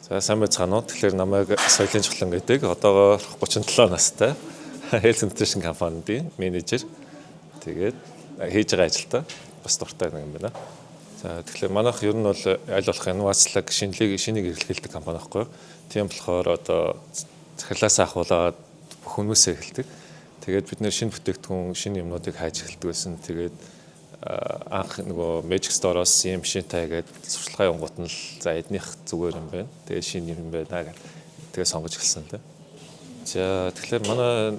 За, сайн байцгаана уу. Тэгэхээр намайг Соёлын Чухлан гэдэг. Одоогоор 37 настай. Health Nutrition компанийн менежер. Тэгээд хийж байгаа ажилдаа бас дуртай нэг юм байна. За, тэгэхээр манайх ер нь бол аль болох инновацлог, шинэлэг, шинийг эрхлүүлдэг компани байхгүй юу? Тийм болохоор одоо захирлаасаа ахуулаад бүх хүмүүсээ эхэлдэг. Тэгээд бид нэр шинэ бүтээгдэхүүн, шинэ юмнуудыг хайж эхэлдэг байсан. Тэгээд анх нөгөө Magic Store-оос юм шинтэй гээд сурчлагын явангууд нь л за эднийх зүгээр юм байна. Тэгээд шинэ юм байна гэх. Тэгээд сонгож эхэлсэн л дээ. За, тэгэхээр манай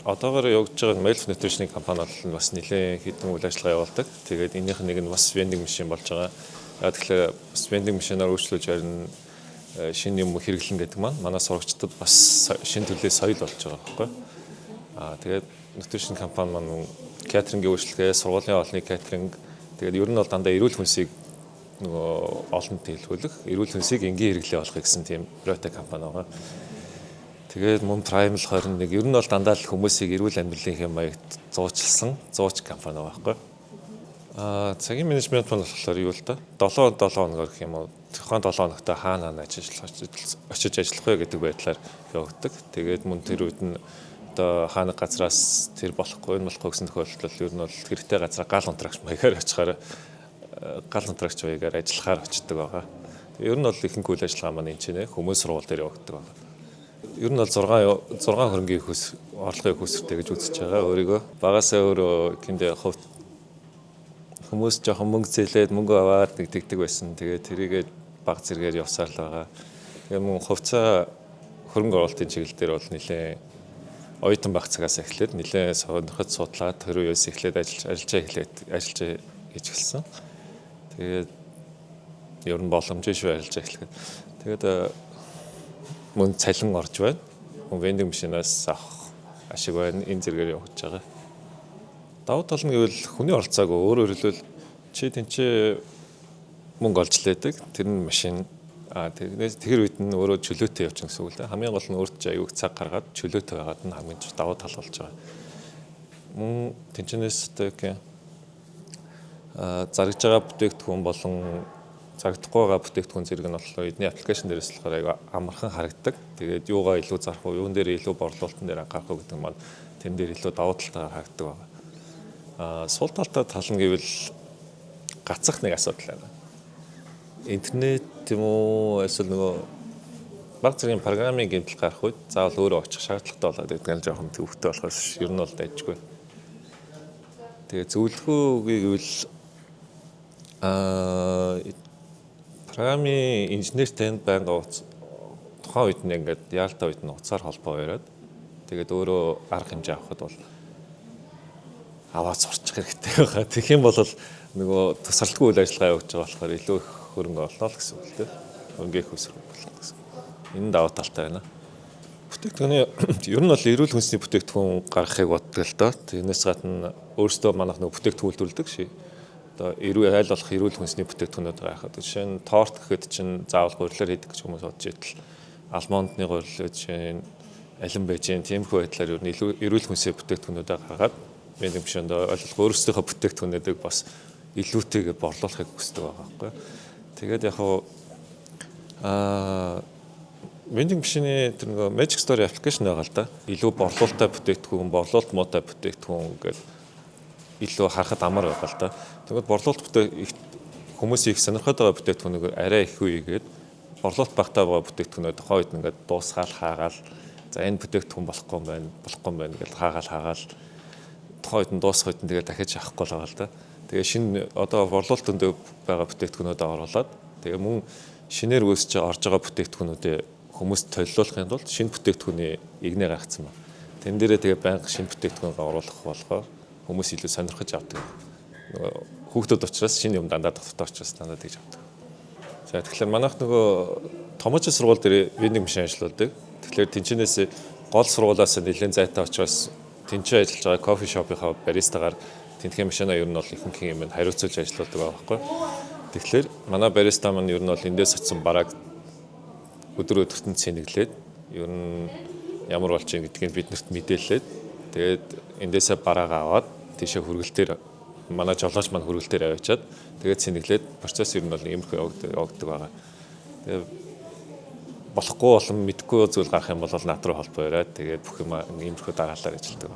одоогоор явагдаж байгаа Melf Nutrition компани бол бас нэлээд хэдэн үйл ажиллагаа явуулдаг. Тэгээд энийх нэг нь бас vending machine болж байгаа. Яг тэгэхээр бас vending machine-аар өөрчлөж харин шинэ юм хэрэглэн гэдэг маань манай сурагчдад бас шинэ төрлийн соёл болж байгаа байхгүй. Аа, тэгээд nutrition компани маань catering-ийн үйлчилгээ, сургуулийн хоолны catering, тэгээд ер нь бол дандаа эрүүл хүнсийг нөгөө олонт нийлүүлэх, эрүүл хүнсийг энгийн хэрэглээ болохыг гэсэн тийм проект компани байгаа. Тэгээд мөн Primal 21, ер нь бол дандаа л хүмүүсийг эрүүл амьдралын хэм маягт зуучилсан зууч компани байгаа байхгүй. Аа, цагийн менежмент нь болохоор юу л да? 7 7 хоногор гэх юм уу? Тухайн 7 хоногт хаана хаана очиж ажиллах вэ гэдэг байдлаар явагддаг. Тэгээд мөн тэр үед нь одоо хаана газраас тэр болохгүй, энэ болохгүй гэсэн тохиолдолд ер нь бол хэрэгтэй газараа гал унтраагч маягаар очихоор, гал унтраагч маягаар ажиллахаар очдог байгаа. Ер нь бол ихэнх үйл ажиллагаа маань энэ ч нэ хүмүүс сургууль дээр явагддаг байгаа. Ер нь бол 6 хөрөнгийн их орлогын их усртэй гэж үзэж байгаа өөрийгөө. Багасаа өөрөө киндэ хувь хүмүүс жоохон мөнгө зээлээд, мөнгө аваад нэг тэгдэг байсан. Тэгээд тэрийгээ баг зэрэгээр явсаар л байгаа. Тэгээ мөн хувьцаа, хөрөнгө оруулалтын чиглэл дээр бол нэлээд оюутан байх цагаас эхлээд нэлээд сонирхож судлаад, тэр үеэс эхлээд ажиллаж хийж эхэлсэн. Тэгээд ер нь боломжтой шүү ажиллаж эхлэхэд. Тэгээд мөн цалин орж байна. Мөн vending machine-аас авах ашиг байна. Энэ зэрэгээр явагдаж байгаа. Давуу тал нь гэвэл хүний оролцоогүй. Өөрөөр хэлбэл, чи тэнцээ мөнгө олж лээдэг. Тэр нь машин. А, тэгнээс тэр үед нь өөрөө чөлөөтэй явчихна гэсэн үг л дээ. Хамгийн гол нь өөрт чинь аюуг цаг гаргаад чөлөөтэй байгаад нь хамгийн давуу тал болж байгаа. Мөн тэнцэнээс одоо гэх зарагдж байгаа бүтээгдэхүүн болон зарагдахгүй байгаа бүтээгдэхүүн зэрэг нь болохоор эдний application дээрээс болохоор аюу амархан харагддаг. Тэгээд юугаа илүү зарах уу, юун дээр илүү борлуулалтын дээр анхаарах уу гэдэг маань тэн дээр илүү давуу талтайгаар харагддаг байгаа. Аа, сул талтай тал нь гэвэл гацах нэг асуудал байна. Интернет юм уу, эсвэл нөгөө баг зэргийн програмын гэмтэл гарах үед заавал өөрөө очих шаардлагатай болоод байдаг нь жоохон төвөгтэй болохоос ер нь бол дайжгүй. Тэгээ зөвлөгөө гэвэл програмын инженертэй байнга тухайн үед нь ингээд яалтаа үед нь утсаар холбоо бариад, тэгээд өөрөө арга хэмжээ авахд бол аваад сурчих хэрэгтэй байгаа. Тэгэх юм бол нөгөө тусралтгүй үйл ажиллагаа явуулж байгаа болохоор илүү их хөрөнгө олно л гэсэн үг л дээ. Хөрөнгө их өсөх болно гэсэн. Энэ давуу талтай байна. Бүтээгдэхүүний ер нь бол эрүүл хүнсний бүтээгдэхүүн гаргахыг боддог л доо. Тэрнээс гадна өөрсдөө манайх нөгөө бүтээгдэхүүн үйлдвэрлэдэг ши. Одоо эрүүл, айл болох эрүүл хүнсний бүтээгдэхүүнүүд гаргахад, жишээ нь торт гэхэд чинь заавал гурилаар хийдэг гэж хүмүүс бодож идэл, almond-ны гурил, жишээ нь алин байж гэн, тиймэрхүү байдлаар ер нь илүү эрүүл хүнсний бүтээгдэхүүнүүдээ гаргаад vending machine-д ойлгох, өөрсдийнхөө бүтээгдэхүүнүүдийг бас илүүтэйгээ борлуулахыг хүсдэг байгаа байхгүй. Тэгээд яг хуу vending machine-ы тэр нөгөө Magic Store application байгаа л да. Илүү борлуулалттай бүтээгдэхүүн, борлуулалт муутай бүтээгдэхүүн гэдэг илүү харахад амар байгаа л да. Тэгвэл борлуулалт бүтээх хүмүүсийн их сонирхоод байгаа бүтээгдэхүүнийг арай их үегээд, борлуулалт багтаа байгаа бүтээгдэхүүнээ тухайн үед ингээд дуусгаал, хаагаал, за, энэ бүтээгдэхүүн болохгүй юм байна, болохгүй юм байна гэж хаагаал хаагаал, тухайн үед нь дуусах үед нь тэгээд дахиж авахгүй л байгаа л да. Тэгээ шинэ одоо борлуулалт өндөө байгаа бүтээгдэхүүнүүдээ оруулаад, тэгээ мөн шинээр үүсэж орж байгаа бүтээгдэхүүнүүдээ хүмүүст толилуулахын тулд шинэ бүтээгдэхүүний игнэ гаргацсан байна. Тэн дээрээ тэгээ байнга шинэ бүтээгдэхүүн оруулах болохоор хүмүүс илүү сонирхож авдаг. Нөгөө хүүхдүүд учраас шинэ юм дандаа дуттай учраас дандаа тэгж авдаг. За, тэгэхээр манайх нөгөө томооч сургууль дээр vending machine ажиллаулдаг. Тэгэхээр тэнчнээс гол сургуулиас нэлээд зайтай учраас тэнцээ ажиллаж байгаа coffee shop-ийнхаа баристагаар тэнтхийн машина ер нь бол ихэнх юм хариуцуулж ажилладаг байгаа байхгүй. Тэгэхээр манай бариста маань ер нь бол эндээс очсон барааг өдөр өдөрт нь цэнэглээд, ер нь ямар болж байгаа гэдгийг биднэрт мэдээлээд, тэгээд эндээсээ бараагаа аваад тийшээ хүргэлтээр манай жолооч маань хүргэлтээр аваачаад, тэгээд цэнэглээд, процесс ер нь бол иймэрхүү явагддаг байгаа. Тэгээд Болохгүй болон мэдэхгүй зүйл гарах юм бол над руу холбоо яриад, тэгээд бүх юм иймэрхүү дараалалаар ажилладаг.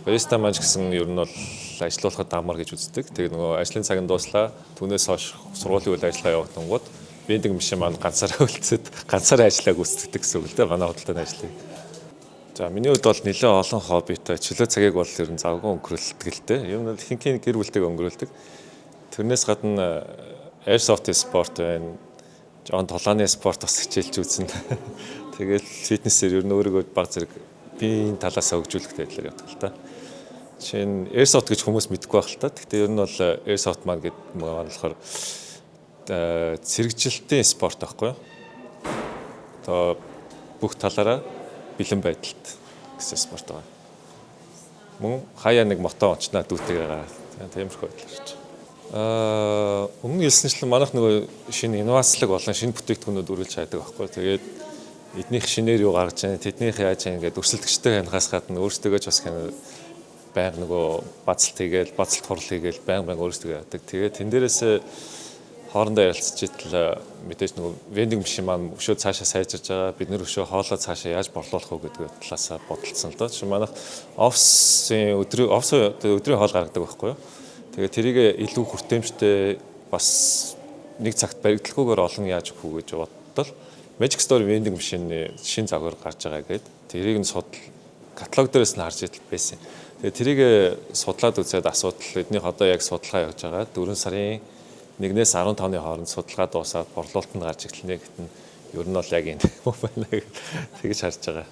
Бариста маань ч гэсэн ер нь бол ажилуулахад амар гэж үздэг. Тэгээ нөгөө ажлын цаг нь дууслаа. Түүнээс хойш сургуулийн үйл ажиллагаа явагдангууд vending machine маань ганцаараа үлдсэд, ганцаараа ажиллаа гүйцэтгэдэг гэсэн үг л дээ, манай худалдааны ажлыг. За, миний хувьд бол нэлээд олон хоббитой, чөлөө цагийг бол ер нь завгүй өнгөрүүлдэг л дээ. Ер нь бол ихэнх гэр бүлтэйг өнгөрүүлдэг. Тэрнээс гадна airsoft спорт байна. Жон тулааны спорт бас хичээлж үзнэ. Тэгэл фитнесээр ер нь өөрийгөө баг зэрэг биеийн талаас хөгжүүлэх байдлаар явдаг л та. Жишээ нь, airsoft гэж хүмүүс мэдэхгүй байх л та. Гэхдээ ер нь бол airsoft маань гэдэг маань болохоор цэрэгжилтийн спорт байхгүй юу? Одоо бүх талаараа бэлэн байдалд гэсэн спорт байгаа. Мөн хаяа нэг мото ончноо дүүтэйг байгаа. Тиймэрхүү байдлаар хийж. Өмнө хэлсэнчлэн манайх нөгөө шинэ инновацлог болон шинэ бүтээгдэхүүнүүд үргэлж хайдаг байхгүй. Тэгээд эднийх шинээр юу гаргаж байна, тэднийх яаж байна гэдэг өрсөлдөгчтэй хянахаас гадна өөрсдөө ч бас байнга нөгөө базалт хийгээл, базалт хурал хийгээл, байнга байнга өөрсдөө яадаг. Тэгээд тэн дээрээс хоорондоо ярилцж итэл мэдээж нөгөө vending machine маань өшөө цаашаа сайжирж байгаа. Бид нэр өшөө хоолоо цаашаа яаж борлуулах уу гэдэг талаасаа бодолцсон л доо. Жишээ, манайх офисын өдрийн офис өдрийн хоол гаргадаг байхгүй юу? Тэгээд тэрийг илүү хүртээмжтэй, бас нэг цагт баригдлахгүйгээр олон яаж өгөх үү гэж боддол Magic Store vending machine шин загвар гарч байгаа гээд тэрийг нь судал, каталог дээрээс нь харж идэл байсан. Тэгээ тэрийг судлаад үзээд асуудал эднийх одоо яг судалгаа явж байгаа. 4 сарын 1-ээс 15-ны хооронд судалгаа дуусаад борлуулалтанд гарч эхэлнэ гэдэг нь ер нь бол яг энэ юм байна гэж тэгж харж байгаа.